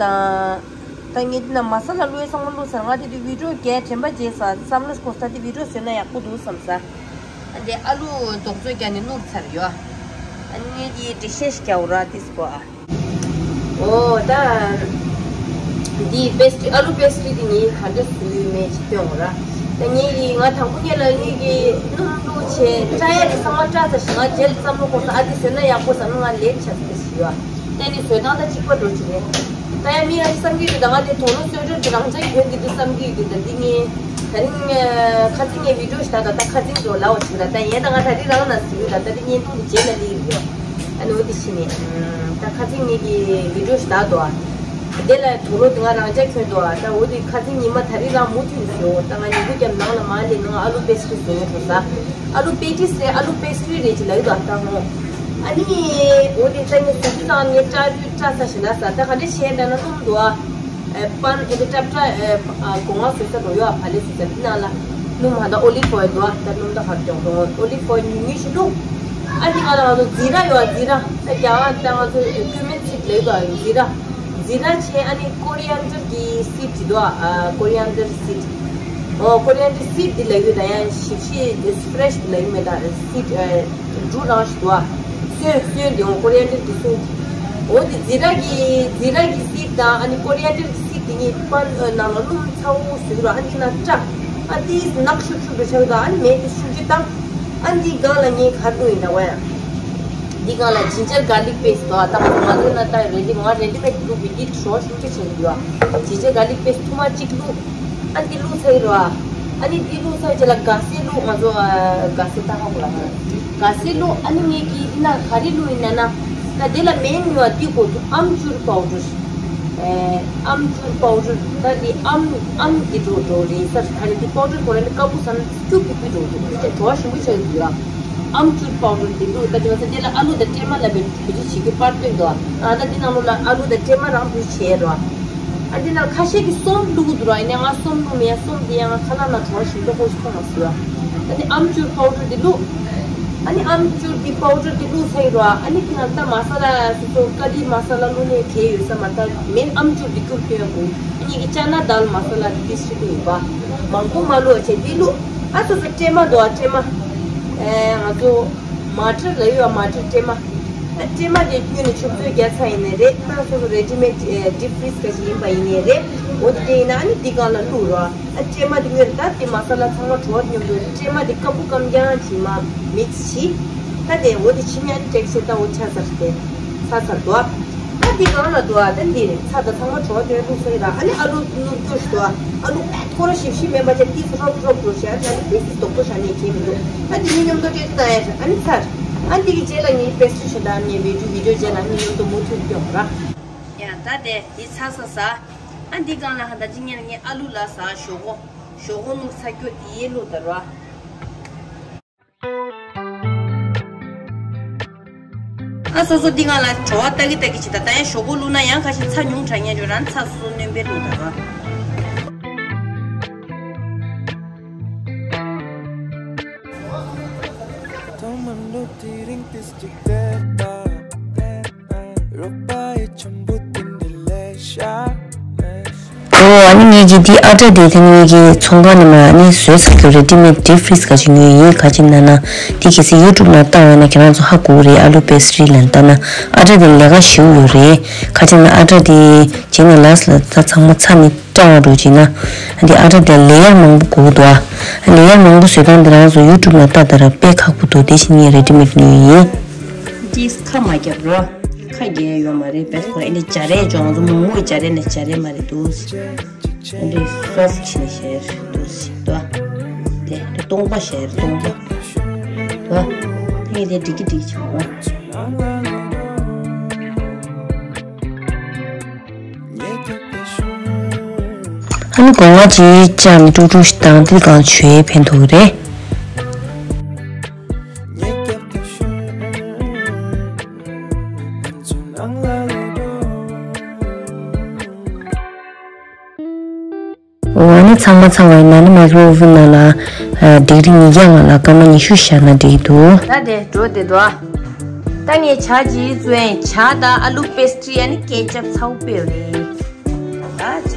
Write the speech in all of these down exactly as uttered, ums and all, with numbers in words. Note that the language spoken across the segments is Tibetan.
དང་། ད་ངས་འདི་ན་མ་ས་ལ་བླུགས་ཡས་ཚང་མ་བླུགས་ཚར། ང་དེ་དུས་བི་ཌིའོ་རྒྱག་དྲན་པ་བརྗེད་སོང་། བསམ་བློ་ཞིག་འཁོར་ས་དེ་བི་ཌིའོ་བཟོས་ན་ཡག་པོ་འདུག་བསམ་ས། ཨ་འདི་ཨ་ལུ་རྡོག་བཟོས་རྒྱག་ནས་བླུགས་ཚར་ཡོད། ཨ་ངས་འདི་འགྲེལ་བཤད་ཞིག་རྒྱག་འོ་ར་དེ་སྐོར་ཨ། ཨོ་ད། འདི་པེ་སི་ཊི་རི་ཨ་ལུ་པེ་སི་ཊི་རི་དེ་ངས་ག་འདྲ་བཟོས་ཡོད་མེད་ཅིག་སྟོན་འོ་ར། ད་ངས་ཀྱི་ང་དང་པོ་ཉིད་ལ་ངས་ཀྱི་སྣུམ་བླུགས་བྱས་སྐྲ་ཡ་དེ་ཚང་མ་སྐྲ་ཚར་ཞིང་ང་རྗེས་ལ་བསམ་བློ་འཁོར་ས་ཨ་འདི་བཟོས་ན་ཡག་པོ་བསམ་ན་ང་ལེབ་བྱས་ཚར་ཞིག་ཡོད། ད་ནི་བཟོས་སྟངས་ད་གཅིག་པ་འགྲོ་གི་རེད། ད་ཡང་མི་ཡང་བསམ་གྱི་ཡོད། ད་ང་དེ་དོ་ནུབ་གསོལ་མགྲོན་དེ་རང་ཅག་གྱོན་གྱི་འདུག་བསམ་གྱི་ཡོད། ད་འདི་ངས་ད་རིང་ཁ་སང་ངས་བི་ཌིའོ་ཞིག་ད་ད་ད་ཁ་སང་འགྲོ་ལའོ་བྱུང་ད། ད་ཡན་ད་ང་ད་རིང་རང་ན་ཟིག་ཡོད། ད་ད་འདི་བརྙན་ཐུང་དེ་རྗེས་ལ་ལེན་གྱི་ཡོད། ཨ་ནི་འོ་དེ་ཕྱིན་ནས་ད་ཁ་སང་ངས་ཀྱི་བི་ཌིའོ་ཞིག་ད་དོ་ཨ། དེ་ལ་དོ་ནུབ་དེ་ང་རང་ཅག་གྱོན་དོ་ཨ། ད་འོ་དེ་ཁ་སང་ཉི་མ་ད་རིང་རང་མུ་མཐུད་ནས་ཟིག་ཡོད། ད་ང་ཉིན་གུང་རྒྱབ་ནང་ལ་མ་ལེན་ནང་ཨ་ལུ་པེ་སི་ཊི་རི་བཟོས་ཡོད་འགྲོ་ས། ཨ་ལུ་པེ་ཊིས་རེད། ཨ་ལུ་པེ་སི་ཊི་རི་རེད་ཅེས་ལབ་ཡོད་ད་ལྟ་ངོ་། ཨ་ནི། འོ་དེ་ད་ངས་ཟ་རྒྱུ་ཙང་ངས་སྐྲ་རྒྱུ་སྐྲ་ཚར་ཞིག་ན་ཟ། ད་ག་འདྲ་བྱས་ད་ན་སྣུམ་འདུག་ཨ། ཨེ་པན་ཨེ་འདི་ཏབ་ཏ་ཨེ་ཨ་སྒོ་ང་བཟོས་ས་འགྲོ་ཡོད་ཨ། བ་ལེ་བཟོས་ས་འདི་ནང་ལ་སྣུམ་ཧ་ད་ཨོ་ལིབ་ཨོ་ཡལ་འདུག་ཨ། ད་སྣུམ་ད་ཧ་ཀྱོང་འགྲོ་ཨོ་ལིབ་ཨོ་ཡལ་ཉུང་ཉུང་ཞིག་བླུགས། ཨ་འདི་ག་ལ་ང་ཚོ་ཛི་ར་ཡོད་ཨ། ཛི་ར་ད་རྒྱ་གར་ད་ང་ཚོ་ཀུ་མིན་སིཌ་ལབ་ཡོད་ཨ། ཛི་ར། ཛི་ར་བྱས་ཨ་ནི་ཀོ་རི་ཡན་ཌར་གྱི་སིཌ་ཅིག་འདུག་ཨ། ཀོ་རི་ཡན་ཌར་སིཌ། ཨོ་ཀོ་རི་ཡན་ཌར་སིཌ་འདི་ལབ་ཡོད་ད། ཡང་ཞིབ་ཞིབ་འདི་ཕེ་རེ་ཤི་འདི་ལབ་ཡོད་མེད་ད། སིཌ་ཨ་འབྲུ་རང་ཞིག་འདུག་ཨ། སོན་སོན་འདི་ཨོ་ཀོ་རི་ཡན་ཌར་གྱི་སོན། ཨོ་འདི་ཛི་ར་གི་ཛི་ར་གི་སིཌ་དང་ཨ་ནི་ཀོ་རི་ཡན་ཌར་གྱི་སིཌ་འདི་གཉིས་པན་ཨ་ནང་ལ་སྣུམ་ཚ་བོ་བཟོས་ར། ཨ་འདི་ན་སྐྲ་ཨ་འདི་ནག་ཤུབ་ཤུབ་རེ་ཆགས་ད། ཨ་ནི་མེ་དེ་ཤུགས་ཀྱིས་བཏང་། ཨ་འདི་སྒང་ལ་ངས་ག་རེ་བླུགས་ཡིན་ད་བ་ཡ། འདི་སྒང་ལ་ཇིན་ཇར་གར་ལིག་པེ་སི་ཊི་དང་ད་ང་ཚོ་ན་ད་རེ་ལི་ང་རེ་ལི་མེ་ཌི་བླུགས་པའི་འདི་ཞོ་ཞིམ་གྱི་བྱེད་ཀྱི་ཡོད། ཇིན་ཇར་གར་ལིག་པེ་སི་ཊི་ཐུར་མ་གཅིག་བླུགས། ཨ་འདི་བླུགས་ཚར་ཡོད་ར། ཨ་ནི་འདི་བླུགས་ཚར་རྗེས་ལ་ག་སེ་བླུགས། ང་ཚོ་ཨ་ག་སེ་ད་ཧ་གོ་ལ་ཧ་ག་སེ་བླུགས། ཨ་ནི་ངས་ཀྱིས་འདི་ན་ག་རེ་བླུགས་ཡིན་ན་ན་ད་དེ་ལ་མེན་ཡོད་འདི་དགོས་འདུག་ཨམ་ཅུར་པའུ་ཌར། ཨེ་ཨམ་ཅུར་པའུ་ཌར་ད་འདི་ཨམ་ཨམ་གྱི་འགྲོ་འགྲོ་རེད་ས། ད་རེད་འདི་པའུ་ཌར་གོ་ར་ནི་དཀར་པོ་ས་ན་སྐྱུག་སྐྱུག་པོ་འགྲོ་འདུག་འདི་ཀྱང་བྲོ་བ་ཞིམ་པོ་ཆགས་ཡོད་ལ། ཨམ་ཅུར་པའུ་ཌར་འདི་བླུགས། ད་འདི་བ་ས་དེ་ལ་ཨ་ལུ་དང་ཀྲེ་མ་ལ་བེད་བེད་སྤྱོད་བྱེད་ཀྱི་པར་སྟོན་འདུག་ཨ་ད་འདི་ནང་ལོགས་ལ་ཨ་ལུ་དང་ཀྲེ་མ་རང་བེད་སྤྱོད་བྱས་རོ། ཨ་འདི་ནང་ཁ་ཤས་ཀྱིས་སོམ་བླུགས་འདུག་ར། ཡིན་ནའི་ང་སོམ་བླུགས་མེད། ཡ་སོམ་འདི་ཡང་ང་ཁ་ལག་ནང་བྲོ་བ་ཞིམ་པོ་ཁོ་ཞིག་མཐོང་མ་སོང་ཡ། ཨ་ནི་ཨམ་ཅུར་པའུ་ཌར་འདི་བླུགས། ཨ་ནི་ཨམ་ཅུར་གྱི་པའུ་ཌར་དེ་བླུགས་ཚར་ཡོད་ར། ཨ་ནི་དེ་ནང་ད་མ་ས་ལ་སོ་སོ་ཀ་རི་མ་ས་ལ་བླུགས་ནས་གས་ཡོད་ས་མ་ད་མེན། ཨམ་ཅུར་དེ་སྐྱུར་སྐྱོན་དགོས། ཨ་ནི་གི་ཅ་ན་དཱལ་མ་ས་ལ་དེ་ཤི་ལུགས་ཡོད་པ། མང་པོ་མ་བླུགས་བྱས་དེ་བླུགས། ཨ་སོ་སོ་ཀྲེ་མ་འདུག་ཨ། ཀྲེ་མ། ཨེ་ང་ཚོ་མ་ཊར་ལ་ཡོད་ཨ། མ་ཊར་ཀྲེ་མ། ཨ་ཀྲེ་མ་དེ་སྔོན་ནས་ཆུ་བཙོས་རྒྱག་ཚར་ཡིན་ནའི་རེད། ད་སོ་སོ་རེ་ཌི་མེཌ་ཨེ་ཌིབ་ཕི་རིཛ་ག་ཞིག་ཡིན་པ་ཡིན་ནའི་རེད། འོ་དེ་དེ་ཡིན་ན་ཨ་ནི་དེ་སྒང་ལ་བླུགས་རོགས། ཨ་ཀྲེ་མ་དེ་སྔོན་ད་དེ་མ་ས་ལ་ཚང་མ་བྲོ་བ་མཉམ་དུ་ཀྲེ་མ་དེ་ཀ་བུ་ཀམ་རྐྱང་བྱས་མ་མིག་སི་བྱས། ད་དེ་འོ་དེ་ཕྱི་ཉིན་ཨ་ནི་ཀྲེག་ཤེ་ད་འོ་ཆ་ཚར་ཏེ་ཚ་ཚར་དོ། ད་དེ་སྒང་ལ་དོ་ཨ། ད་འདི་རེད། ཚ་ད་ཚང་མ་བྲོ་བ་དེ་བླུགས་ཚར་ཡིན་ར། ཨ་ནི་ཨ་ལུ་ནུབ་རྒྱུ་ཞིག་དོ་ཨ། ཨ་ལུ་པད་ཁོ་ར་ཞིབ་ཞིབ་མེད་པ་བྱས་ཏིས་རོབ་རོབ་འགྲོ་བྱས། ཨ་ནི་ཏིས་རྡོག་པོ་བྱས་ནས་བྱས་མི་འདུག་ད་དེ་མི་མཉམ་དུ་ཀྲེག་ཤེ་ད་ཡ་ཨ་ནི་ཚར། ཨ་འདི་གི་རྗེས་ལ་ངའི་པེ་སི་ཊི་རི་ཞིག་དང་ངའི་བི་ཌིའོ་བི་ཌིའོ་རྗེས་ལ་མི་མཉམ་དུ་མུ་མཐུད་སྐྱོང་ར། ཡ་ད་དེ་དེ་ཚ་ས་ས། ཨ་འདི་སྒང་ལ་ཧ་ད་ཅི་ཉན་ངས་ཨ་ལུ་ལ་ཟ་ཞོག་གོ། ཞོག་གོ་ནུ་ཚ་སྐྱོ་དེ་ཡེ་ལུ་ད་ར། ཨ་སོ་སོ་འདི་སྒང་ལ་བྲོ་བ་ལྟ་གི་ལྟ་གི་ཅི་ད་ད་ཡང་ཞོག་གོ་བླུགས་ན་ཡང་ཁ་ཤས་ཚ་ཉུང་དྲགས་ཉན་འཇོག་རང་ཚ་སོ་སོ་སྣོན་པའི་ལུགས་ད་ར། ཐོག་མར་འགྲོ་དེ་རིང་ཏིས་ཅིག་དེ་ད། རོགས་པ་ཡི་ཆམ་པོ་དེ་འདི་ལས་ཤ། ཨོ་ཨ་ནི་ངེད་ཀྱིས་འདི་ཨ་ཏྲ་དེ་དེ་ནི་ངེད་ཀྱི་ཚོང་ཁང་ནས་མ་ཨ་ནི་བཟོས་ཚར་རྒྱུ་རེད། ཌི་མེ་ཌིབ་ཕི་རིཛ་ག་ཅིག་ཉོས་ཡིན། ག་ཅིག་ན་ན་འདི་གལ་སྲིད་ཡུ་ཊུབ་ནང་བལྟ་བ་ན་ཁྱེད་རང་ཚོ་ཧ་གོ་གི་རེད། ཨ་ལུ་པེ་སི་ཊི་རི་ལ་བལྟ་ན་ཨ་ཏྲ་དེ་ལས་ཀ་ཞེ་པོ་ཡོད་རེད། ག་ཅིག་ན་ཨ་ཏྲ་དེ་རྗེས་ནས་ལཱ་སི་ལ་ད་ཚང་མ་ཚ་ནི་སྐྲངས་འགྲོ་ཅིག་ན་འདི་ཨ་ཏྲ་དེ་ལེ་ཡར་མང་པོ་དགོས་འདུག་ཨ་ལེ་ཡར་མང་པོ་བཟོས་སྟངས་འདི་རང་ཚོ་ཡུ་ཊུབ་ནང་བལྟ་ད་ར་དཔེ་ཁག་པོ་འདུག་དེ་བཞིན་ངས་རེ་ཌི་མེཌ་ཉོས་ཡིན། ཏིས་ཁ་མ་རྒྱབ་རོ། ཁ་རྒྱལ་ཡོད་མ་རེད། པས་ཁོ་ཨེ་འདི་སྦྱར་ཡས་ཅོག་ང་ཚོ་མོག་མོག་གི་སྦྱར་ཡས་ནས་སྦྱར་ཡས་མ་རེད་འདུག་ཨེ་འདི་སོ་ཕུ་ཊི་ནས་བཤད་འདུག་སི་དོ། དེ་དེ་སྟོང་པ་བཤད་སྟོང་པ་དོ། ཨེ་འདི་འགྲིག་གི་འགྲིག་གི་བྱུང་། ཨ་ནི་སྒོ་ང་ཅིག་བཅག་ནས་དཀྲུག་དཀྲུག་ཞིག་བཏང་དེ་གང་བྱོས་ཕན་ཐོགས་རེད། འོ་ཨ་ནི་ཚང་མ་ཚང་བ་ཡིན་ན་ནི་མའི་ཀྲོ་ཝེབ་ནང་ལ་ཨ་ཌིག་རི་ཉིས་བརྒྱ་ལྔ་ལ་སྐར་མ་ཉི་ཤུ་བཞག་ན་འགྲིག་གི་འདུག་ད་དེ་འགྲོ་དེ་འདུག་ད་ངས་ཇ་ཅིག་བཙོས་ཡིན། ཇ་དང་ཨ་ལུ་པེ་སི་ཊི་རི་ཨ་ནི་ཀེ་ཅབ་ཚ་བོ་དཔེ་ཡོད་རེད།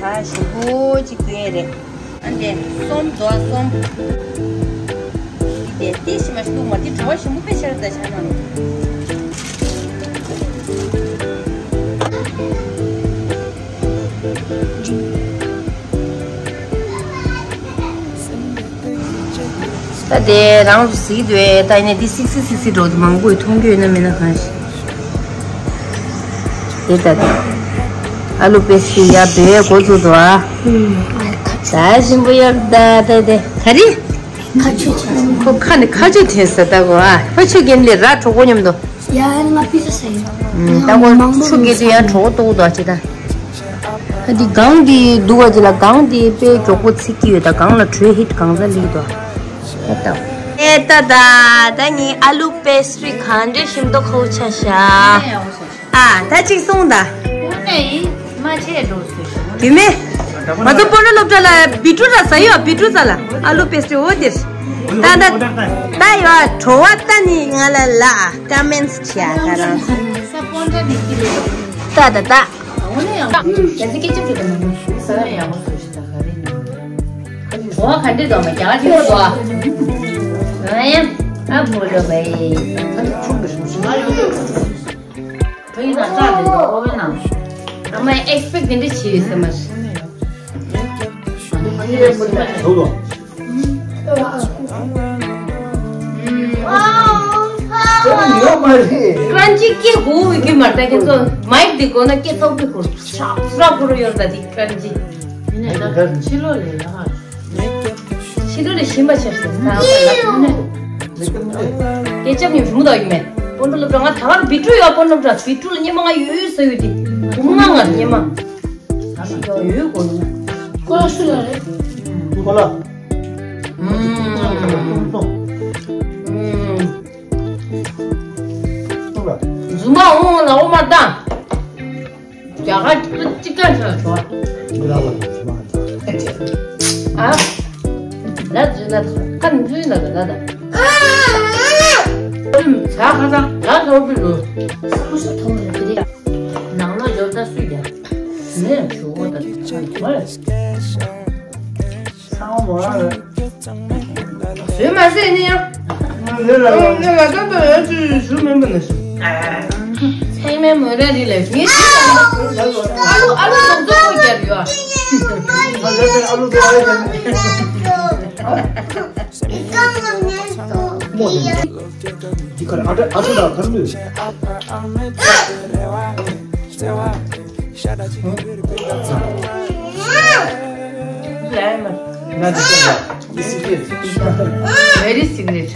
ད་ཞིམ་པོ་ཅིག་བསྐོལ་ཡས་རེད། ཨ་འདི་སོམ་དོ་སོམ། འདི་དེ་ཞིམ་མ་ཞིག་འདུག་མ། འདི་བྲོ་བ་ཞིམ་པོ་དཔེ་ཤར་ད་ཆ་ནང་། ད་དེ་རང་གཟིགས་འདོད་ད་ཡིན་ན་འདི་སིག་སིག་སིག་སིག་འགྲོ་འདུག་མང་པོས་མཐོང་རྒྱུ་ཡོད་ན་མེད་ན་གང་ཤེས། དེ་ད་དེ་ཨ་ལུ་པེ་སི་ཡ་བེ་གོ་ཚུགས་འདུག་ཨ། ད་ཞིམ་པོ་ཡོད་ད་ད་དེ་ག་རེ། ཁ་ཆུ་ཆ། ཁོ་ཁ་ནས་ཁ་ཆུ་ཐོན་ས་ད་གོ་ཨ། ཁ་ཆུ་རྒན་ལས་ར་གྲོགས་པོ་མཉམ་དུ། ཡ་ང་པི་ཙ་ཟ་ཡོད། ད་ཁོ་ཆུ་རྒན་དུ་ཡང་གྲོགས་པོ་ཏོག་ཏོག་ཅི་ད། ཨ་འདི་གངས་འདི་འདུག་པ་ཅི་ལ་གངས་འདི་དཔེ་མགྱོགས་པོ་ཚིག་གི་ཡོད་ད། གངས་ལ་དྲོད་ཧིཊ་གང་ས་ལིག་ཏོ། ཨེ་ད་ད་ད་ནི་ཨ་ལུ་པེ་སི་ཊི་རི་གང་འདྲ་ཞིམ་མདོག་ཁ་བོ་ཆ་ཤ། ཨ་ད་ཅིག་སོང་ད། རྒྱུས་མེད། ང་ཚོ་སྤོ་ལོ་སློབ་གྲྭ་ལ་བི་ཀྲུ་ར་ཟ་ཡོད། བི་ཀྲུ་ཟ་ལ་ཨ་ལུ་པེ་སི་ཊི་རི་འོ་དེར། ད་ད་ད་ཡོད་བྲོ་བ་ད་ནི་ང་ལ་ལ་ཀ་མེན་ཊི་བྱས་ད་རང་། ད་ད་ད། འོ་ན་ཡང་། ད་ཅི་སྐད་ཆ་དྲིས་ད་མ་ནུ། ས་ཡ་ཡག་པོ་བཟོ་ཞིག་ད་ག་རེ་ཡིན། འོ་ག་འདྲེ་དོ་མ་རྒྱ་གར་ཁྱི་དོ། ཨ་ཡ། ཨ་བོ་རོ་བའི། བོད་ཡིན་ན་ཙག་དེ་དོ་ཨོ་བའི་ནང་། ཨ་མ་ཨེག་སི་པེག་དེ་འདྲ་བྱས་ཡོད་ས་མ་རེད། ཨ་ནི་ཨ་ནི་ཨེག་སི་པེག་དོ་དོ། ཀྲན་ཇི་སྐད་གོ་བའི་སྐད་མ་རེད་ད། ཁྱེད་ཚོ་མའིག་འདི་གོ་ན་སྐད་ཐོག་པའི་གོ་སྲབ་སྲབ་གོ་རུ་ཡོད་ད་འདི་ཀྲན་ཇི། ཡིན་ནའི་ད་ཕྱི་ལོགས་ལས་ཡག་ཕྱི་ལོགས་ལས་ཞིམ་པ་ཆགས་སོང་ས་ཡག་པ་ལ་ཕུ་ནས། སྐད་ཆ་ཉིན་ཞུ་མུ་དག་ཡིན་མེད། སྤོན་ཊ་སློབ་གྲྭ་ང་ད་གར་བི་ཀྲུ་ཡོད། སྤོན་ཊ་སློབ་གྲྭ་བི་ཀྲུ་ལ་སྙེ་མ་ང་ཡོད་ཟ་ཡོད་དེ་བུ་མོ་ང་ང་སྙེ་མ། ད་ཞིག་ཡོད་གོ་ནི། ཀོ་ལ་སུ་ལ་རེད། ཀོ་ལ། ཨུམ། ཨུམ། རྫུན་མ་འོང་ལ་འོ་མ་བཏང་། རྒྱ་གར་གཅིག་ཀ་ཤ་ཞོ། མི་ལ་བ་ལ་རྫུན་མ། ཨ། ལ་རྫུན་ན་ཁ་རྫུན་ན་ད་ད་ད། ཨུམ། ཟ་ཁ་ད་ལ་ཐོག་གི་ལོ། ས་མོ་ས་ཐོག་ལ་དེ་རེད། ནང་ལོགས་འབྱོར་ད་སུས་ཀྱང་། ནས་ཞུ་འོ་ད་ད་ད་ད། ཚང་མ་བཟོས་མ་ཟད་ནི་ཡང་། ང་ལས་ལ་ཡང་། ང་ལ་ད་ལྟ་ཡང་ཅི་ཞུ་མིན་པ་ནི་ཞུ། ཚང་མའི་མོ་ར་རི་ལ་ངས་ཅི་ཨ་ལུ་ཨ་ལུ་ལོག་ཏོ་རྒྱབ་ཡོད། ང་ལས་པའི་ཨ་ལུ་ཏོ་ཨ་ཡ། མོ་ནི་འདི་གར་ཨ་ཏྲ་ཨ་ཏྲ་ལ་གར་ལུས། Very secret.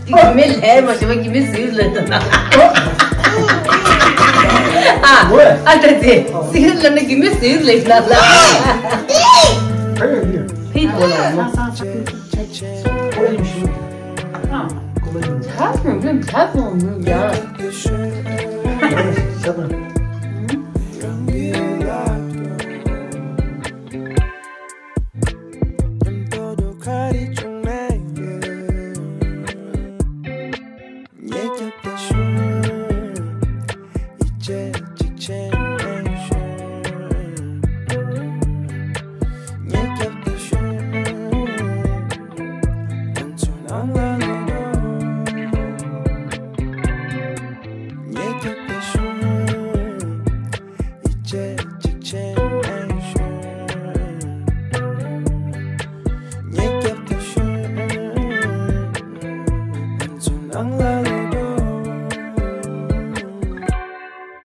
Give me lemon, give me serious letter. Ah, what? I said, serious letter, give me serious letter. Hey, what?